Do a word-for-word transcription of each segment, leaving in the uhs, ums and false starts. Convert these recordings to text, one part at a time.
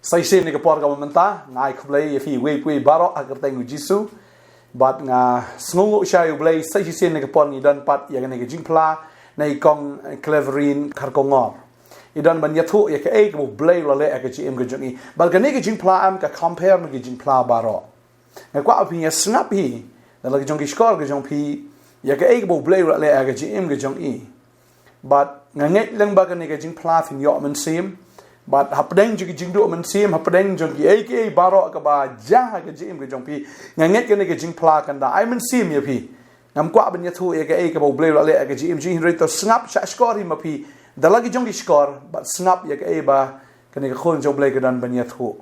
Sa shisien na ka por kaba mynta, nga ai khublei ïa phi iwei pa iwei baroh ha ka kyrteng u Jisu. Bad nga sngewnguh shai U Blei, sa shisien na ka por ngi don pat ïa kane ka jingphla na i Kong Cleverine Kharkongor. I don ban ïathuh ïa kaei kaba U Blei u la leh ha ka jingim ka jong i. Bad kane ka jingphla em ka compare na ka jingphla baroh. Nga kwah ba phin ïa sngap hi da la ka jong ki shkor ka jong phi ïa kaei kaba U Blei u la leh ha ka jingim ka jong i. Bad nga ngeit lem ba kane ka jingphla phin ïoh mynsiem. Bad hapdeng jong ki jingduh mynsiem, hapdeng jong kiei kiei baroh kaba jia ha ka jingim ka jong phi, nga ngeit kane ka jingphla kan da ai mynsiem ïa phi. Ngam kwah ban ïathuh ïa kaei kaba U Blei u la leh ha ka jingim jong i, hynrei to sngap shah shkor hi ma phi da la ki jong ki shkor, bad sngap ïa kaei ba kane ka khun jong U Blei ka don ban ïathuh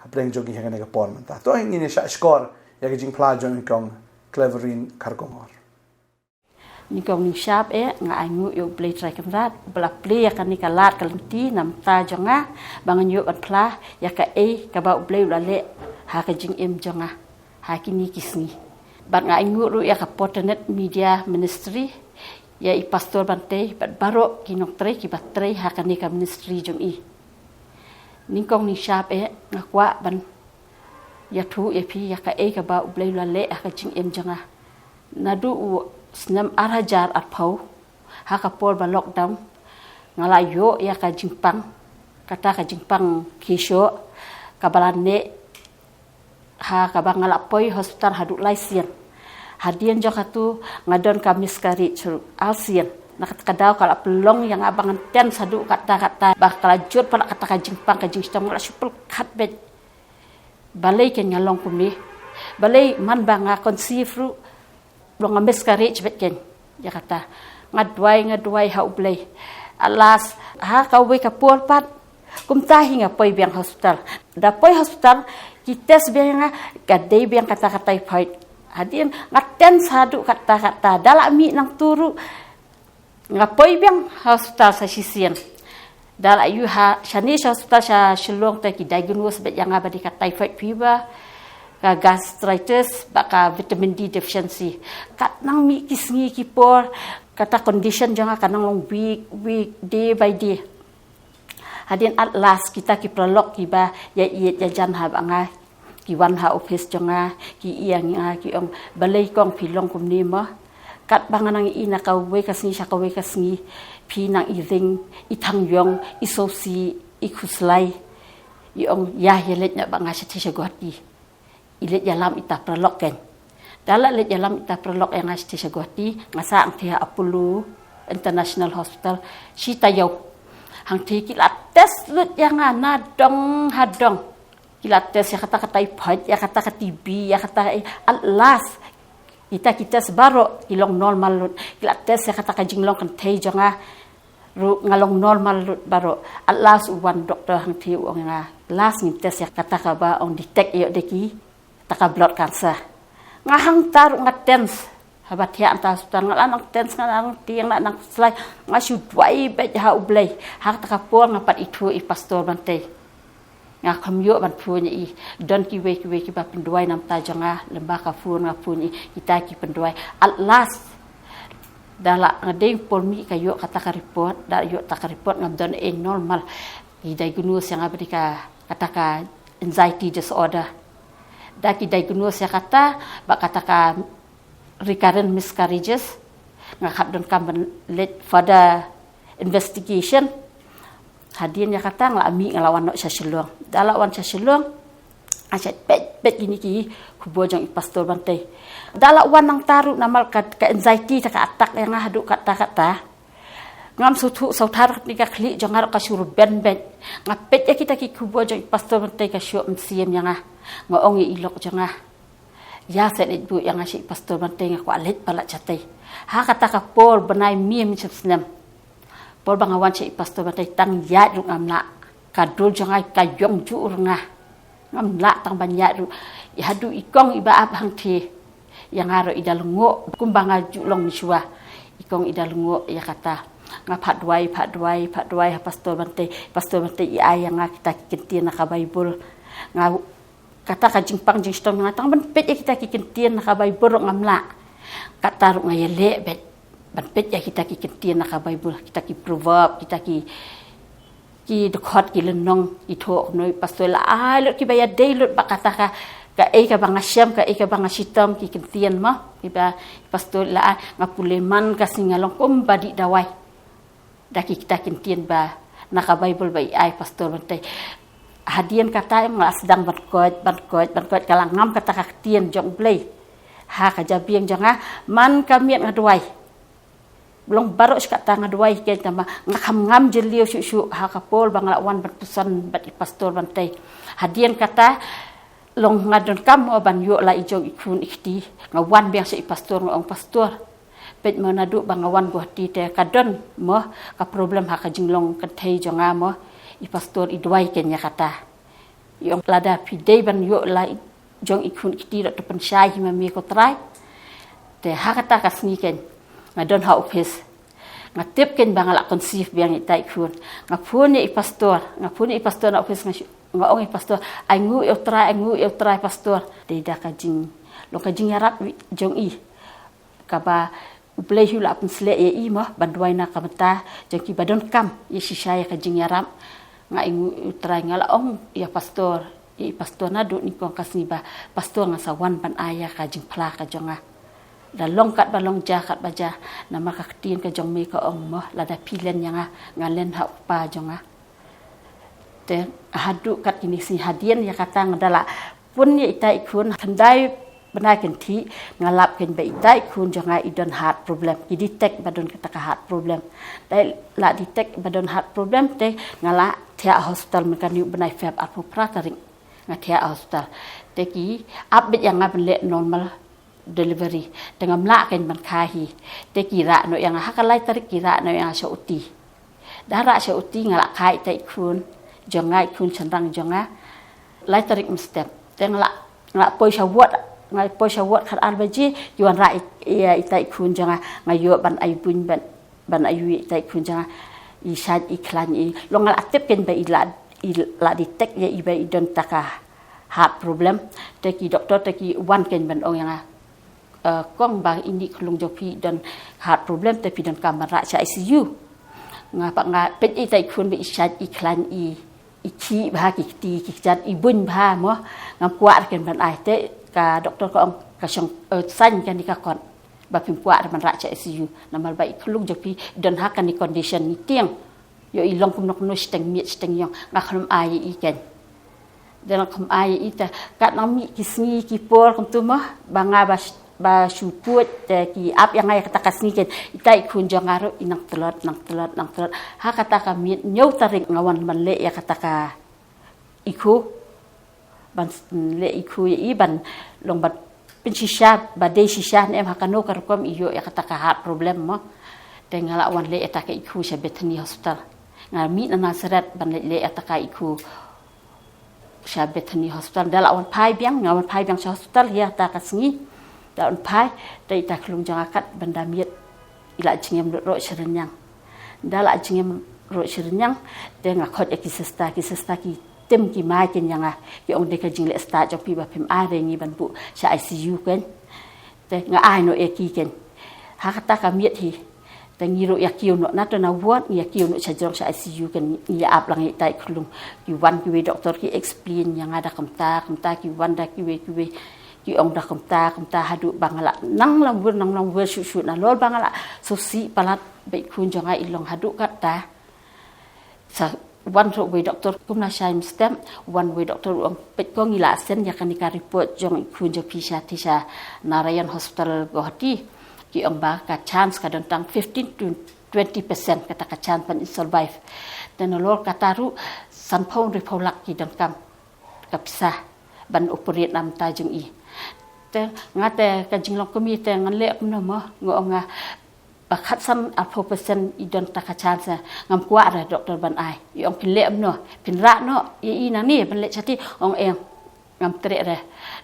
hapdeng jong i ha kane ka por mynta. To ngin ïa shah shkor ïa ka jingphla jong i Kong Cleverine Kharkongor. Nyngkong nyngshap eh, nga ainguh ïa U Blei Trai Kynrad ba la plie ïa kane ka lad ka lynti na bynta jong nga ba ngan ïoh ban phla ïa kaei kaba U Blei u la leh ha ka jingim jong nga ha kine ki sngi. Bad nga ainguh ruh ïa ka Potternet Media Ministry, ïa i Pastor Bantei bad baroh ki nongtrei kiba trei ha kane ka ministry jong i. Nyngkong nyngshap eh, nga kwah ban ïathuh ïa phi ïa kaei kaba U Blei u la leh ha ka jingim jong nga. Naduh u snem ar hajar arphew, ha ka por ba lockdown, nga la ïoh ïa ka jingpang, kata ka jingpang khisha kaba la neh, ha kaba nga la poi hospital haduh lai sien. Hadien jong katu nga don ka miscarriage ruh ar sien. Na kata ka daw ka la pynlong ïa nga ba ngan tense haduh katta katta, ba ka la jot pat kata ka jingpang ka jingshitom, nga la shu pyrkhat beit, balei kein nga long kumne? Balei man ba nga conceive ruh long nga miscarriage beit kein? Ïa kata nga duwai, nga duwai ha U Blei. At last, ha kawei ka por pat, kumta hi nga poi biang hospital. Da poi hospital, ki test biang ïa nga, ka dei biang kata ka typhoid. Hadien nga tense haduh katta katta, da la mih nangtu ruh, nga poi biang hospital sa shisien. Da la ïoh ha, shane sha hospital sha Shillong te ki diagnose beit ïa nga ba dei ka typhoid fever, ka gastritis, bad ka vitamin D deficiency. Katba nang mih ki sngi ki por, kata condition jong nga ka nang long weak, weak, day by day. Hadien at last kita ki paralok kiba ïa ïeit ïa jan ha ba nga, ki wan ha office jong nga, ki ïa nga, ki ong, balei kong phi long kumne mo? Katba nga nang ïohi na kawei ka sngi sha kawei ka sngi, phi nang i ring, i thang ïong, i sngewsih, i khuslai. I ong, ïa, ïa leit noh bad nga shathie sha Guwahati. I leit ïalam ita paralok kein. Da la leit ïalam ita paralok ïa nga shathie sha Guwahati, nga sah hangthie ha Apollo International Hospital shi taïew. Hangthie ki la test lut ïa nga na dong ha dong. Ki la test ïa kata ka typhoid, ïa kata ka T B, ïa kata ka, at last, kita ki test baroh ki long normal lut. Ki la test ïa kata ka jinglong kynthei jong nga ruh, nga long normal lut baroh. At last u wan doktor hangthie u ong ïa nga, last ngin test ïa kata kaba ong detect ïoh da kita ka blood cancer. Nga hangta ruh nga tense. Haba thiah hangta hospital nga la nang tense, nga la nang tieng, la nang khuslai. Nga shu duwai beit ha U Blei. Ha kata ka por nga pat ithuh i Pastor Bantei. Nga kham ïoh ban phone ïa i. Don kiwei kiwei kiba pynduwai na bynta jong nga, lem bad ka phone nga phone ïa i, kita ki pynduwai. At last, da la nga dei por mih ka ïoh kata ka report, da ïoh kata ka report ngam don ei, normal. Ki diagnose ïa nga ba dei ka, kata ka anxiety disorder. Da ki diagnose ïa kata, bad kata ka recurrent miscarriages, nga kham donkam ban leit further investigation. Hadien ïa kata nga la mih, nga la wan noh sha Shillong. Da la wan sha Shillong, nga shait peit peit kine ki khubor jong i Pastor Bantei. Da la wan nangta ruh namar ka, ka anxiety te ka attack ïa nga haduh katta katta. Ngam sngewthuh sngewthuh, kane ka khlieh jong nga ruh ka shu rben beit. Nga peit ïa kita ki khubor jong i Pastor Bantei ka shu mynsiem ïa nga. Nga ong ïa i lok jong nga, ïa sa leit buh ïa nga sha i Pastor Bantei, nga kwah leit palat shatei. Ha kata ka por bnai May mynshem snem, por ba nga wan sha i Pastor Bantei, tang ïaid ruh ngam lah. Ka dur jong nga ka ïong juh ruh nga. Ngam lah tang ban ïaid ruh. Ïa haduh i kong iba ap hangthie ïa nga ruh i da lyngngoh kumba nga ju long mynshuwa. I kong i da lyngngoh ïa kata. Nga phah duwai, phah duwai, phah duwai ha Pastor Bantei. Pastor Bantei i ai ïa nga kita ki kyntien na ka Baibl. Nga, kata ka jingpang jingshitom nga, tang ban peit ïa kita ki kyntien na ka Baibl ruh ngam lah. Kata ruh nga ïaleh beit ban peit ïa kita ki kyntien na ka Baibl, kita ki proverb, kita ki Ki dkhot ki lynnong ki thoh kumno, i pastor la ai lut kiba ïadei lut bad kata ka, kaei kaba nga shem, kaei kaba nga shitom, ki ktien mo, kiba i pastor la ai. Nga pule man ka sngi nga long kumba dih dawai da ki ktien ba na ka Baibl ba i ai pastor ban tei. Hadien kata em nga la sdang ban koit, ban koit, ban koit, ka la ngam kata ka ktien jong U Blei ha ka jabieng jong nga. Man ka miet nga duwai, long baroh shi katta nga duwai, keiñ tang ba nga kham ngam jylliew shuh shuh ha ka por ba nga la wan ban puson bad i pastor ban tei. Hadien kata long nga donkam mo ban ïoh la i jong i khun i kti. Nga wan biang sha i pastor, nga ong, "Pastor, peit mo, naduh ba nga wan Guwahati te ka don mo ka problem ha ka jinglong kynthei jong nga mo." I pastor i duwai keiñ ïa kata, i ong, "Lada phi dei ban ïoh la i jong i khun i kti, to pynshai hi ma me ko Trai." Te ha kata ka sngi keiñ nga don ha ophis, nga tip keiñ ba nga la conceive biang ïa itai i khun. Nga phone ïa i pastor, nga phone ïa i pastor na ophis, nga shu, nga ong ïa i pastor, "Ai nguh ïa U Trai, ai nguh ïa U Trai, pastor." Te da ka jing, long ka jingïarap jong i, kaba U Blei hi u la pynshlur ïa i mo ban duwai na ka bynta jong kiba donkam ïa shisha ïa ka jingïarap. Nga ai nguh ïa U Trai, nga la ong ïa pastor, ïa i pastor naduh nyngkong ka sngi ba, "Pastor, nga sa wan ban ai ïa ka jingphla ka jong nga. Da long katba long, jia katba jia, namar ka ktien ka jong me ka ong mo, lada phi len ïa nga, nga len ha U Kpa jong nga." Te haduh kat kine ki sngi, hadien ïa kata nga da la phone ïa itai i khun, khyndai bnai kynthih nga lap keiñ ba itai i khun jong nga i don heart problem. Ki detect ba don kata ka heart problem. Te la detect ba don heart problem te nga la thiah hospital mynta kane u bnai Feb, arphew phra tarik nga thiah hospital. Te ki ap beit ïa nga ban leh normal delivery. Te ngam lah keiñ ban kha hi. Te ki rah noh ïa nga ha ka lai tarik, ki rah noh ïa nga sha OT. Da rah sha OT nga la kha itai i khun jong nga, i khun shynrang jong nga, lai tarik mynstep. Te nga la, nga la poi sha ward, nga la poi sha ward khatar baje, ki wanrah i, i, itai i khun jong nga, nga ïoh ban ai buiñ ban, ban ai ïa itai i khun jong nga, i shait i khlaiñ i. Long nga la tip keiñ ba i la, i la detect ïa i ba i don kata ka heart problem. Te ki doktor te ki wan keiñ ban ong ïa nga, "Eh, kong, ba ine i khyllung jong phi don heart problem te phi donkam ban rah sha ICU." Nga pat nga peit itai i khun ba i shait i khlaiñ i, i khih bha, ki kti ki kjat i buiñ bha mo. Ngam kwah re keiñ ban ai, te ka doktor ka ong, "Ka shong, eh, saiñ kane ka kot ba phim kwah re ban rah sha ICU, namar ba i khyllung jong phi don ha kane condition, ngi tieng ïoh i long kumno kumno, shiteng miet shiteng ïong." Nga khlem ai ïa i keiñ. Te nga khlem ai ïa i, te kat nang mih ki sngi ki por kumtu mo ba nga ba sh-, ba shu pud, te ki ap ïa nga ïa kata ka sngi keiñ. Itai i khun jong nga ruh i nang tlot, nang tlot, nang tlot. Ha kata ka miet hynñiew tarik nga wan ban leh ïa kata ka echo, ban s-, leh echo ïa i ban long ban pynshisha ba dei shisha ne em, ha kano ka rukom i ïoh ïa kata ka heart problem mo. Te nga la wan leh ïa kata ka echo sha Bethany Hospital. Nga mih na Nazareth ban leh, leh ïa kata ka echo sha Bethany Hospital. Da la wan phai biang, nga wan phai biang sha hospital ïa kata ka sngi. Da wan phai, te itai i khyllung jong nga kat ban da miet i la jingim lut roh shi rynïang. Da la jingim roh shi rynïang, te nga khot ïa ki sister, ki sister ki tim ki mai keiñ ïa nga, ki ong, "Dei ka jingleh stad jong phi ba phim ai re ngi ban buh sha ICU keiñ." Te nga ai noh ïa ki keiñ. Ha kata ka miet hi, te ngi ruh ïa kiew noh na to na ward, ngi ïa kiew noh sha jrong sha ICU keiñ, ngi ïa ap lang ïa itai i khyllung. Ki wan kiwei doktor ki explain ïa nga da kumta kumta, ki wan da kiwei kiwei, ki ong da kumta kumta, haduh ba nga la nang lam wir, nang lam wir shuh shuh, nalor ba nga la sngewsih palat ba i khun jong nga i long haduh katta. Sa wan ruh uwei doktor kumne shai mynstep, wan uwei doktor u ong, "Peit ko, ngi la send ïa kane ka report jong i khun jong phi sha te sha Narayan Hospital Guwahati. Ki ong ba ka chance ka don tang fifteen to twenty percent kata ka chance ban i survive. Te nalor kata ruh sanphew hynriewphew lak ki donkam ka pisa ban operate na bynta jong i." Te nga te ka jinglong kum i te ngan leh kumno mo, nga ong nga, "Ba khatsan arphew percent i don kata ka chance, ngam kwah re doktor ban ai." I ong, "Phin leh kumno? Phin rah noh ïa i nangne ban leit shatei?" Ong, "Eng, ngam treh re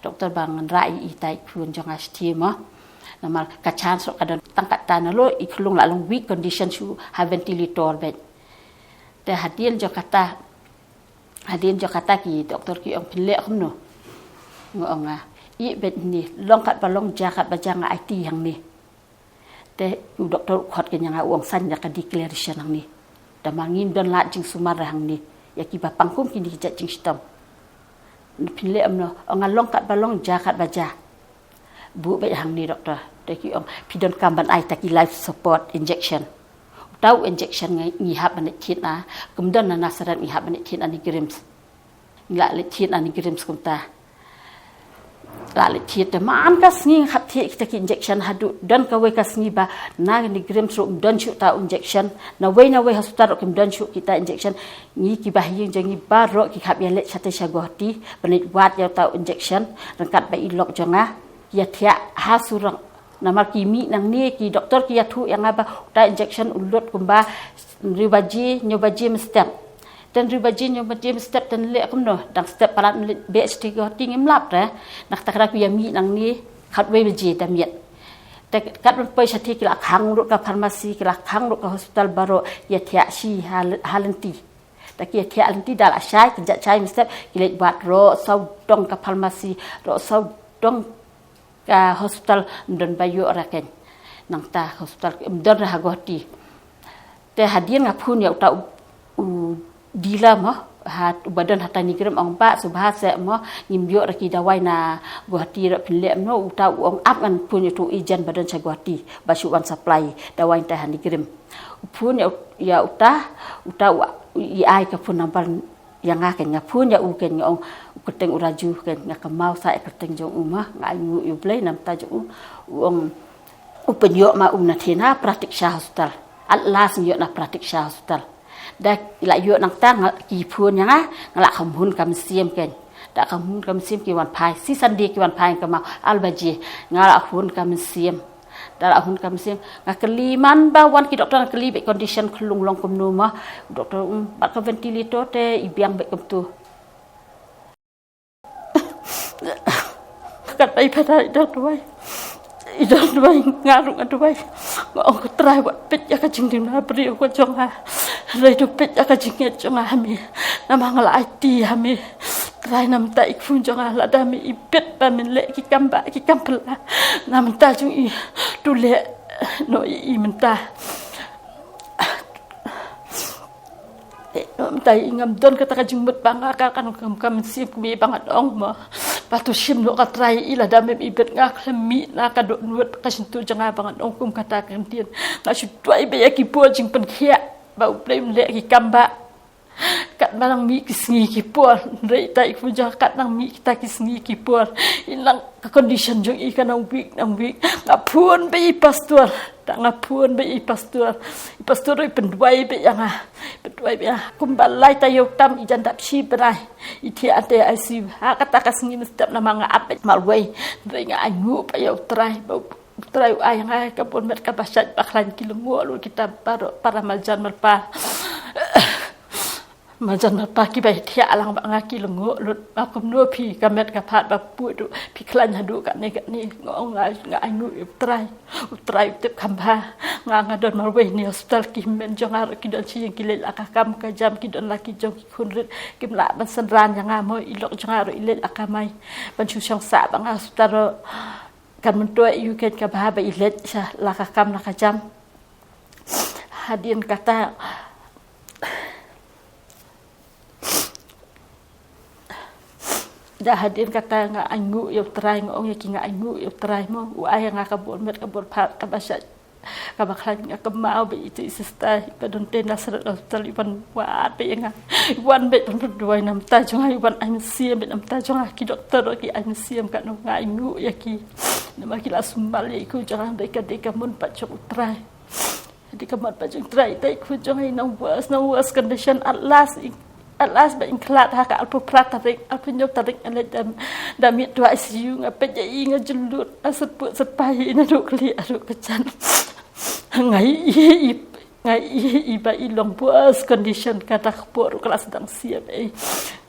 doktor ba ngan rah ïa itai i khun jong nga shatei mo. Namar ka chance ruh ka don tang katta, nalor i khyllung la long weak condition, shu ha ventilator beit." Te hadien jong kata, hadien jong kata ki doktor ki ong, "Phin leh kumno?" Nga ong nga, "Ïeh beit hangne, long katba long, jia katba jia, nga aiti hangne." Te u doktor u khot keiñ ïa nga, u ong, "Sign ïa ka declaration hangne." Tangba ngim don lad jingsumar hangne ïa kiba pang kum kine ki jait jingshitom. Phin leh kumno? Ong nga long katba long, jia katba jia. Buh beit hangne doktor. Te ki ong phi donkam ban ai kita ki life support injection. Uta u injection ngi, ngi hap ban leit thied na, kam don na Nasareth, ngi hap ban leit thied na NEIGRIHMS. Ngi la leit thied na NEIGRIHMS kumta. La leit thied te man ka sngi nga hap thied kita ki injection haduh don kawei ka sngi ba na NEIGRIHMS ruh ym don shuh uta u injection. Nawei nawei hospital ruh kim don shuh kita injection. Ngi kiba ha ïing jong ngi baroh ki hap ïaleit shatei sha Guwahati ban leit wad ïa uta u injection ryngkat bad i lok jong nga. Ïa thiah ha surok. Namar ki mih nangne, ki doktor ki ïathuh ïa nga ba uta injection u lut kumba hynriew baje, hynñiew baje mynstep. Te hynriew baje, hynñiew baje mynstep te leh kumno? Dang step palat, leit beh shatei Guwahati ngim lap re. Na kata ka daw ki ïa mih nangne khatwei baje da miet. Te katba poi shatei ki la khang lut ka pharmacy, ki la khang lut ka hospital baroh, ïa thiah shi ha, ha lynti. Te ki ïa thiah lynti da la shai, ki jot shai mynstep, ki leit wad roh sawdong ka pharmacy, roh sawdong ka hospital, ym don ba ïoh re keiñ. Nangta ka hospital ym don re ha Guwahati. Te hadien nga phone ïa uta u, u dealer mo, ha uba don hata NEIGRIHMS, ong ba sngewbha seh mo, ngim ïoh re ki dawai na Guwahati re, phin leh kumno? Uta u ong ap ngan phone ïa uta u agent ba don sha Guwahati ba shu wan supply dawai te ha NEIGRIHMS. U phone ïa, ïa uta, uta u, i ai ka phone number ïa nga keiñ, nga phone ïa u keiñ, nga ong u kyrteng u Raju keiñ, nga kynmaw sa ïa kyrteng jong u mo, nga ainguh ïa U Blei namar ta jong u. U ong u pynïoh ma u na thie na Pratiksha Hospital. At last ngi ïoh na Pratiksha Hospital. Da la ïoh nangta nga, ki phone ïa nga, nga la kham hun ka mynsiem keiñ. Da kham hun ka mynsiem ki wan phai, shi Sunday ki wan phai, kynmaw ar baje, nga la hun ka mynsiem. Da la hun ka mynsiem, nga kylli man ba wan ki doktor, nga kylli beit condition khlung long kumno mo. Doktor, um, bad ka ventilator te i biang beit kumto. Katba i phada i don duwai, i don duwai, nga ruh nga duwai. Nga ong ko Trai, wat peit ïa ka jingduna briew ka jong nga. Hynrei to peit ïa ka jingngeit jong nga ha me. Namar nga la aiti ha me. Trai, na bynta i khun jong nga, lada me ibit ba men leh ki kam bah ki kam phylla, na bynta jong i, to leh noh ïa i mynta. Eh, na bynta i ngam don kata ka jingmut ba nga ka, ka, ka, ka mynsiem kmie ba ngan ong mo. Ba to shim noh ko Trai, i lada mem ibit nga khlem mih na ka dohnud ka shyntur jong nga ba ngan ong kum kata ka ktien. Nga shu duwai beit ïa ki bor jingpynkhiah ba U Blei un leh ki kam bah. Katba nang mih ki sngi ki por, hynrei ita i khun jong nga, kat nang mih kita ki sngi ki por, i nang ka condition jong i ka nang weak, nang weak. Nga phone beit i pastor, da nga phone beit i pastor, i pastor i pynduwai beit ïa nga, pynduwai beit ïa nga. Kumba lai taïew tam i jan dap shi bnai, i thiah hangtei ha I C U. Ha kata ka sngi mynstep namar nga ap beit marwei, hynrei nga ainguh beit ïa U Trai ba U Trai u ai ïa nga ka bor met kaba shait ba khlaiñ. Ki lyngngoh lut kita baroh para marjan marpa. Marjan marpa kiba thiah lang bad nga ki lyngngoh lut. Ba kumno phi ka met ka phad ba pud phi khlaiñ haduh katne katne. Nga ong nga, nga ainguh ïa U Trai. U Trai u tip kham bha. Nga, nga don marwei ne hospital, ki hynmen jong nga ruh ki don shi ïing ki leit la ka kam ka jam, ki don la ki jong ki khun rit. Kim lah ban synran ïa nga mo, i lok jong nga ruh i leit la ka kamai. Ban shu shong sah bad nga hospital ruh. Kan myntoi ïa u keiñ kaba ha ba i leit sha la ka kam la ka jam. Hadien kata, da hadien kata nga ainguh ïa U Trai, nga ong ïa ki nga ainguh ïa U Trai mo, u ai ïa nga ka bor met ka bor phad kaba shait kaba khlaiñ. Nga kynmaw beit ita i sister ba don tei Nasareth Hospital, i wan wad beit ïa nga. I wan beit ban pynduwai na bynta jong nga, i wan ai mynsiem beit na bynta jong nga. Ki doktor ki ai mynsiem, katno nga ainguh ïa ki. Namar ki la sumar ïa i khun jong nga, dei ka, dei ka mon pat jong U Trai. Dei ka mon pat jong U Trai, dei i khun jong nga i nang worse, nang worse condition. At last i, at last ba i khlad ha ka arphew phra tarik, arphew hynñiew tarik nga leit da, da miet to I C U, nga peit ïa i nga jyllun, nga syrpud syrpai ïa i naduh kali haduh ka jan. Nga i, i, i, nga i, i ba i long worse condition, kata ka por ruh ka la sdang siam ei.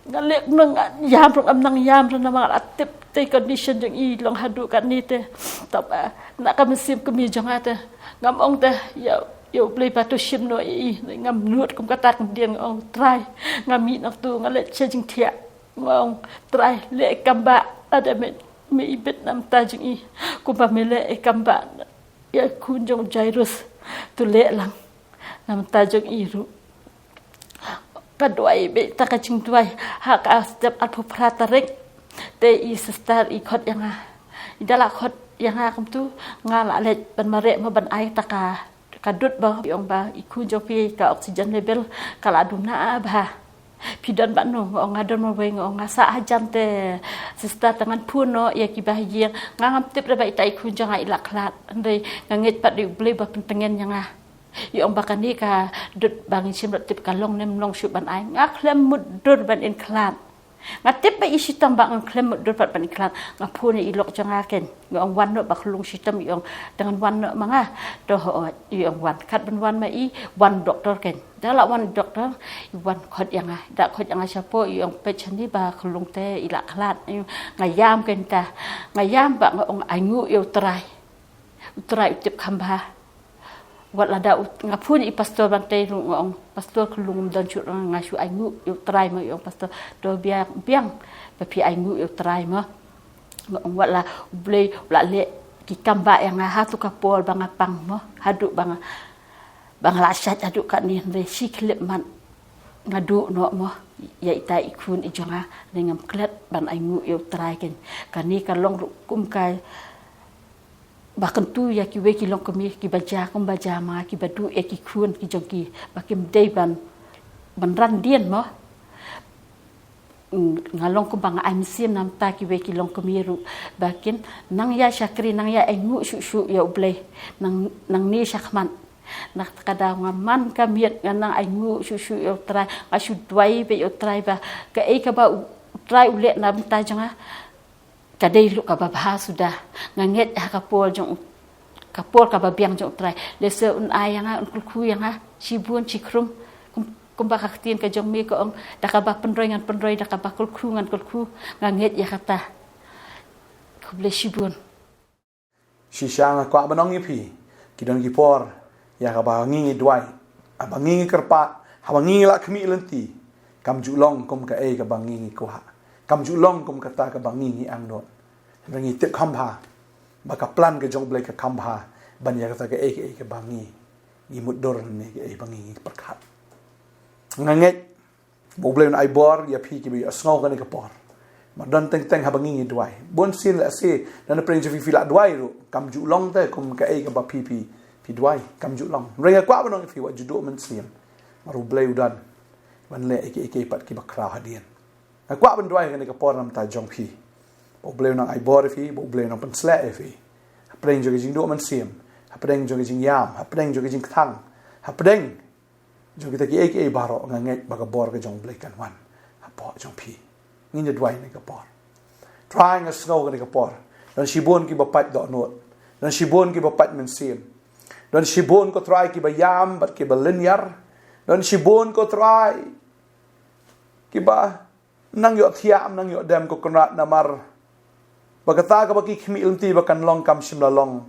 Nga leh kumno, nga ïam ruh ngam nang ïam ruh namar nga la tip te condition jong i long haduh katne te. Tangba na ka mynsiem kmie jong nga te ngam ong te ïa, ïa U Blei ba to shim noh ïa i. Ngam nud kum kata ka ktien, nga ong Trai, nga mih nangto, nga leit sha jingthiah. Nga ong Trai, leh i kam bah, lada me, me ibit na bynta jong i kumba me leh i kam bah ïa i khun jong u Jairus, to leh lang na bynta jong i ruh. Ba duwai beit ta ka jingduwai ha ka step arphew phra tarik. Te i sister i khot ïa nga. I da la khot ïa nga kumtu, nga la leit ban mareh mo ban ai ta ka, ka dud ba i ong ba i khun jong phi ka oxygen level ka la duna bha. Phi don bad no? Nga ong nga don marwei. Nga ong nga sah hajan te sister, te ngan phone noh ïa ki ba ha ïing. Nga ngam tip da ba ita i khun jong nga i la khlad. Hynrei nga ngeit pat ïa U Blei ba pyntngen ïa nga. I ong ba kane ka dud ba ngi shim la tip ka long ne ym long shuh ban ai. Nga khlem mutdur ban in khlad. Nga tip ba i shitom ba ngan khlem mutdur pat ban in khlad. Nga phone ïa i lok jong nga ken. Nga ong wan noh ba khlung shitom, i ong te ngan wan noh ma nga. To ho, i ong wan. Kat ban wan ma i, wan doktor ken. Da la wan doktor, i wan khot ïa nga. Da khot ïa nga shapoh, i ong peit shane ba khlung te i la khlad. Nga ïam ken ta. Nga ïam ba nga ong ai nguh ïa U Trai. U Trai u tip kham bha. Wat lada u, nga phone ïa i pastor ban tei ruh, nga ong pastor, khlung ym don shuh, nga shu ai nguh ïa U Trai mo. I ong pastor, to biang, biang ba phi ai nguh ïa U Trai mo. Nga ong wat la U Blei u la leh ki kam ba ïa nga ha tu ka por ba nga pang mo, haduh ba nga, ba nga la shait haduh katne, hynrei shi khyllipmat nga duh noh mo ïa ita i khun i jong nga. Hynrei ngam klet ban ai nguh ïa U Trai ken. Kane ka long ruh kum ka ba kyntu ïa kiwei ki longkmie ki ba jia kum ba jia ma nga, ki ba duh ïa ki khun ki jong ki ba kim dei ban, ban ran dien mo. Nga long kum ba nga ai mynsiem namar ta kiwei ki longkmie ruh ba kin nang ïa shakri, nang ïa ai nguh shuh shuh ïa U Blei. Nang, nangne shakhmat. Na kata ka daw nga man ka miet nga nang ai nguh shuh shuh ïa U Trai, nga shu duwai beit ïa U Trai ba kaei kaba U Trai u leh na bynta jong nga, ka dei ruh kaba bha suda. Nga ngeit ha ka por jong u, ka por kaba biang jong U Trai, lehse un ai ïa nga, un kyrkhu ïa nga shibun shikhrum. Kum, kumba ka ktien ka jong me ka ong, da kaba pynroi ngan pynroi, da kaba kyrkhu ngan kyrkhu. Nga ngeit ïa kata. Khublei shibun. Shisha nga kwah ban ong ïa phi, ki don ki por ïa kaba ngi ngi duwai, haba ngi ngi kyrpad, haba ngi ngi la khmih lynti, kam ju long kum kaei kaba ngi ngi kwah, kam ju long kum kata kaba ngi ngi angnud. Hynrei ngi tip kham bha ba ka plan ka jong U Blei ka kham bha ban ïa kata kaei kaei kaba ngi ngi mutdur ne kaei ba ngi ngi pyrkhat. Nga ngeit ba U Blei un ai bor ïa phi kiba ïohsngew kane ka por. Namar don teng teng haba ngi ngi duwai, bun sien lehse don na pdeng jong phi phi la duwai ruh, kam ju long te kum kaei kaba phi phi phi duwai, kam ju long. Hynrei nga kwah ban ong ïa phi, wat ju duh mynsiem. Namar U Blei u don ban leh ïa kiei kiei pat kiba khraw hadien. Nga kwah ban duwai kane ka por namar ta jong phi, ba U Blei un nang ai bor ïa phi, ba U Blei un nang pynshlur ïa phi. Hapdeng jong ka jingduh mynsiem, hapdeng jong ka jingïam, hapdeng jong ka jingkthang, hapdeng jong kita kiei kiei baroh, nga ngeit ba ka bor ka jong U Blei kan wan hapoh jong phi. Ngin ïa duwai kane ka por. Trai, nga sngew kane ka por don shibun kiba pait dohnud, don shibun kiba pait mynsiem, don shibun, ko Trai, kiba ïam bad kiba lyniar, don shibun, ko Trai, kiba nang ïohthiah, nang ïoh dem, ko Kynrad, namar ba kata kaba ki khmih lynti ba kan long kam shym la long.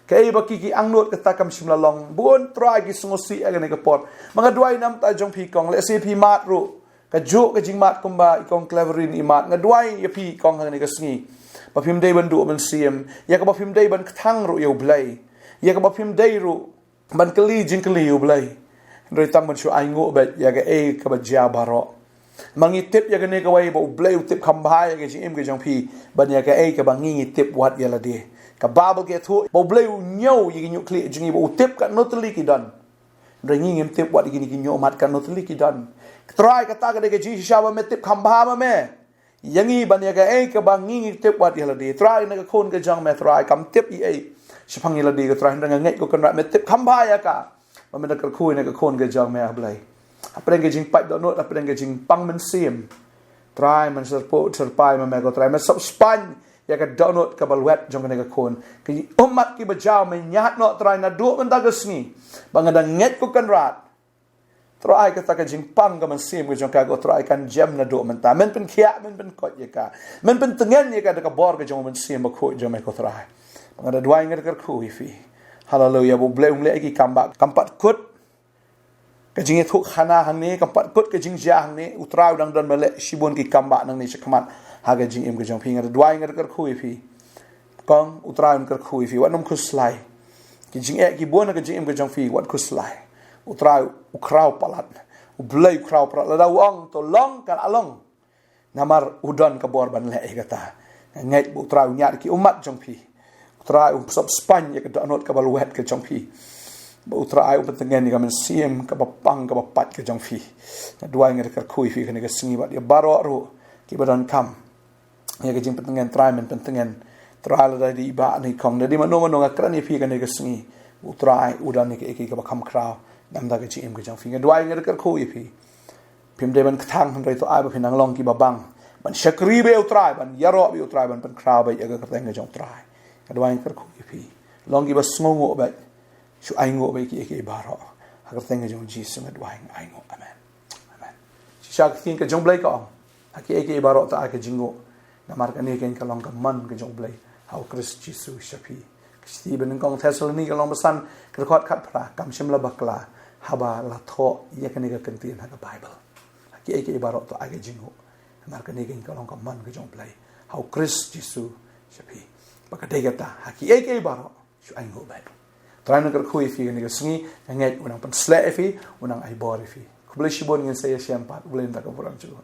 Kaei ba ki ki angnud kata kam shym la long. Bun Trai ki sngewsih ïa kane ka por. Ma nga duwai namar ta jong phi kong, lehse phi mad ruh, kajuh ka jingmad kumba i kong Cleverin i mad. Nga duwai ïa phi kong ha kane ka sngi ba phim dei ban duh mynsiem, ïa kaba phim dei ban kthang ruh ïa U Blei, ïa kaba phim dei ruh ban kylli jingkylli ïa U Blei, hynrei tang ban shu ai nguh beit ïa kaei kaba jia baroh. Ma ngi tip ïa kane kawei, ba U Blei u tip kham bha ïa ka jingim ka jong phi ban ïa kaei kaba ngi ngi tip wat ïa lade. Ka Baibl ka ïathuh ba U Blei u ñiew ïa ki ñiuhkhlieh jong ngi, ba u tip katno tylli ki don. Hynrei ngi ngim tip wat ïa kine ki ñiuhmat katno tylli ki don. Trai, kata ka dei ka jingshisha ba me tip kham bha ma me ïa ngi ban ïa kaei kaba ngi ngi tip wat ïa lade. Trai, na ka khun ka jong me Trai kam tip ei ei shaphang ïa lade, ko Trai, hynrei nga ngeit, ko Kynrad, me tip kham bha ïa ka. Ba me da kyrkhu ïa na ka khun ka jong me, ah Blei. Hapdeng ka jingpait dohnud, hapdeng ka jingpang mynsiem, Trai, men syrpuh syrpai ma me, ko Trai, men sop spaiñ ïa ka dohnud kaba lwet jong kane ka khun. Ki ummat kiba jaw me ñiad noh, Trai, naduh mynta ka sngi. Ba nga da ngeit, ko Kynrad, Trai, kata ka jingpang ka mynsiem ka jong ka, ko Trai, kan jem naduh mynta. Men pynkhiah, men pynkoit ïa ka, men pyntngen ïa ka da ka bor ka jong u Mynsiem Bakhuid jong me, ko Trai. Ba nga da duwai, nga da kyrkhu ïa phi. Haleluya. Ba U Blei um leh ïa ki kam ba kam pat kut ka jingïathuhkhana hangne, kam pat kut ka jingjia hangne. U Trai u dang don ban leh shibun ki kam ba nangne shakhmat ha ka jingim ka jong phi. Nga da duwai, nga da kyrkhu ïa phi. Kong, U Trai un kyrkhu ïa phi, wat nym khuslai. Ki jingeh ki bun ha ka jingim ka jong phi, wat khuslai. U Trai u khraw palat. U Blei u khraw pra lada u ong to long, kan long. Namar u don ka bor ban leh ïa kata. Nga ngeit ba U Trai un ñiad ki ummat jong phi. U Trai un sop spaiñ ïa ka dohnud kaba lwet ka jong phi. Ba U Trai un pyntngen ïa ka mynsiem kaba pang kaba pait ka jong phi. Nga duwai, nga da kyrkhu ïa phi kane ka sngi bad ïa baroh ruh kiba donkam ïa ka jingpyntngen, Trai men pyntngen. Trai, lada dei i bah ne i kong, lada dei mano mano, nga kren ïa phi kane ka sngi. U Trai u don ïa kaei kaei kaba kham khraw namar ka jingim ka jong phi. Nga duwai, nga da kyrkhu ïa phi. Phim dei ban kthang hynrei to ai ba phin nang long kiba bang ban shakri beit ïa U Trai, ban ïaroh beit ïa U Trai, ban pynkhraw beit ïa ka kyrteng ka jong U Trai. Nga duwai, nga kyrkhu ïa phi, long kiba sngewnguh beit. Shu ainguh beit ïa kiei kiei baroh. Ha ka kyrteng ka jong U Jisu nga duwai, nga ainguh. Amen. Amen. Shisha ka ktien ka jong U Blei ka ong, ha kiei kiei baroh to ai ka jingnguh, namar kane keiñ ka long ka mon ka jong U Blei ha U Khrist Jisu sha phi. Ka shithi ba nyngkong Thessaloni ka lynnong ba san, ka dkhot khatphra: Kam shym la bakla haba la thoh ïa kane ka kyntien ha ka Baibl. Ha kiei kiei baroh to ai ka jingnguh, namar kane keiñ ka long ka mon ka jong U Blei ha U Khrist Jisu sha phi. Bad ka dei kata, ha kiei kiei baroh shu ainguh beit. Trai un kyrkhu ïa phi kane ka sngi. Nga ngeit un nang pynshlur ïa phi, un nang ai bor ïa phi. Khublei shibun, ngin sa ïashem pat. U Blei un da ka burom jong u.